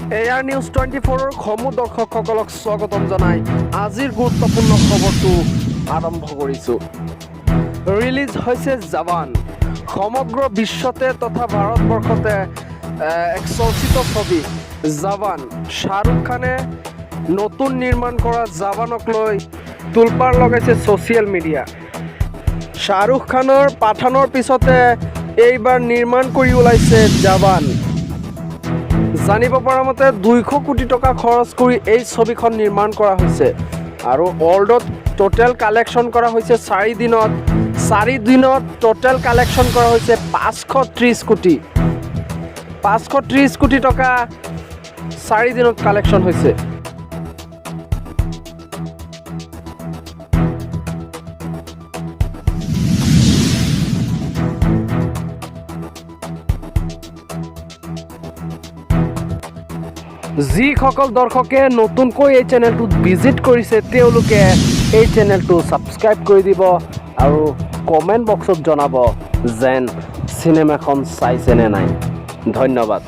Air news 24ৰ সমূহ দৰ্শকসকলক স্বাগতম জনাই আজিৰ গুৰুত্বপূৰ্ণ খবৰটো আৰম্ভ কৰিছোঁ। ৰিলিজ হৈছে জাৱান। সমগ্ৰ বিশ্বতে তথা ভাৰতবৰ্ষতে এক চৰ্চিত ছবি জাৱান। শ্বাহৰুখ খানে নতুন নিৰ্মাণ কৰা জাৱানক লৈ তোলপাৰ লগাইছে ছ'চিয়েল মিডিয়া। শ্বাহৰুখ খানৰ পাঠানৰ পিছতে এইবাৰ নিৰ্মাণ কৰি ওলাইছে জাৱান। জানিব পৰা মতে 200 কোটি টকা খৰচ কৰি এই ছবিখন নিৰ্মাণ কৰা হৈছে আৰু ৱৰ্ল্ডত টোটেল কালেকশ্যন কৰা হৈছে 4 দিনত। 4 দিনত টোটেল কালেকশ্যন কৰা হৈছে 530 কোটি। 530 কোটি টকা 4 দিনত কালেকশ্যন হৈছে। যিসকল দৰ্শকে নতুনকৈ এই চেনেলটোত ভিজিট কৰিছে, তেওঁলোকে এই চেনেলটো ছাবস্ক্ৰাইব কৰি দিব আৰু কমেণ্ট বক্সত জনাব যেন চিনেমাখন চাইছেনে নাই। ধন্যবাদ।